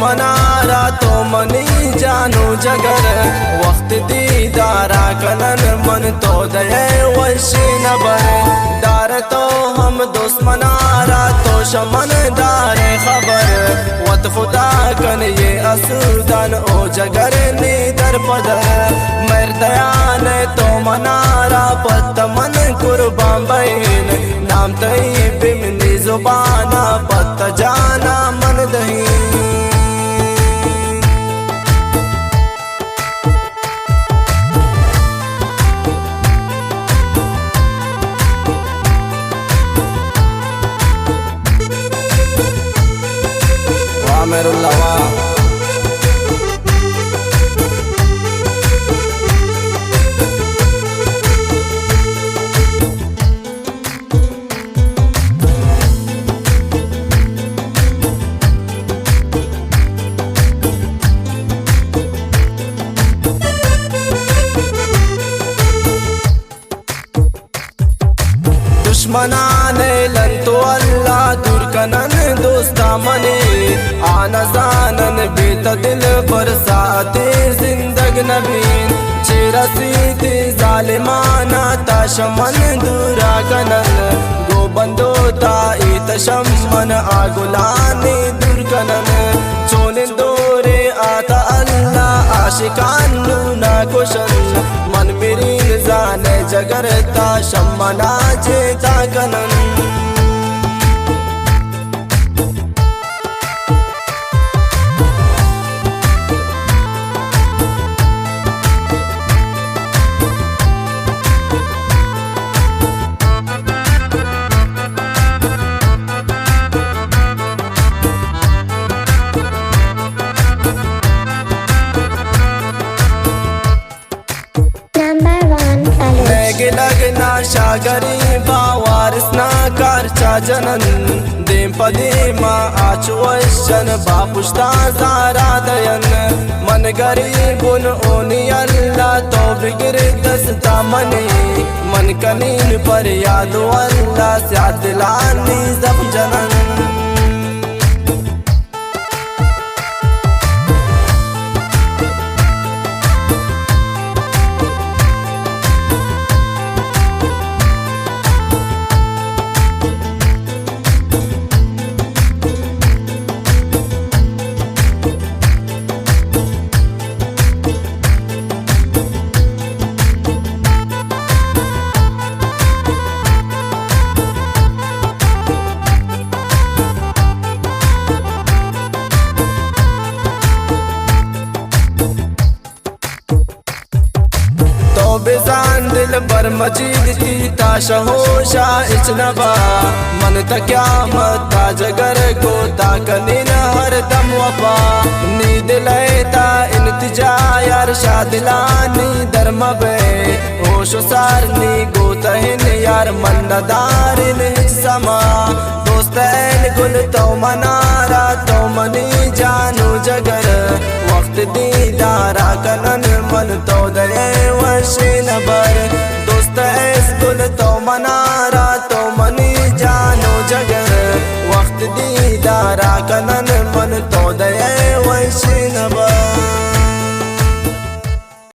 منارا تو منی جان و جگر، وقت دیدارا کنن من تو دئے وشی نبر۔ دار تو ہم دوست منارا تو شمن دار خبر، وت خدا کن یہ اسودان او جگر نی در پدر۔ مردیان تو منارا پت من قربان بین، نام تئی بمنی زبانا پت جانا من دہی۔ واہ مہر اللہ واہ۔ دشمنان لن تو اللہ دور کنن دوستا منی، آ نزانن بیت دل بر ساعتے زندگ نبین۔ چہ رسیت ظالمانا تا شمن دورا کنن، گو بندو تا ایت شمن آ گلانی دور کنن۔ چونن دورے آتا اللہ عاشقان نونا کشن، من مرین زان جگر تا شمنا جیتا کنن۔ Number one Baloch. مئے گلگ ناشا غریبا وارث نا کار چا جنن، دیم پہ دیما آچ وشن با پشتا زارا دین۔ من غریبن اونی اللہ تو بگر دستا منی، من کنین پر یاد و اللہ سیاد دلانی زخم جنن۔ تو بزان دلبر مجید تی تا شہوشا اچ نبا، من تا قیامت تا جگر کو تا کنین ہر دم وفا۔ نی دل ء تا التجا یار شادلانی در مبے، ہوش و سار نی گوتہن یار من ندارن ہچ سما۔ دوست این گل تو منارا تو منی جان و جگر، وقت دیدارا کنن من تو دئے وشی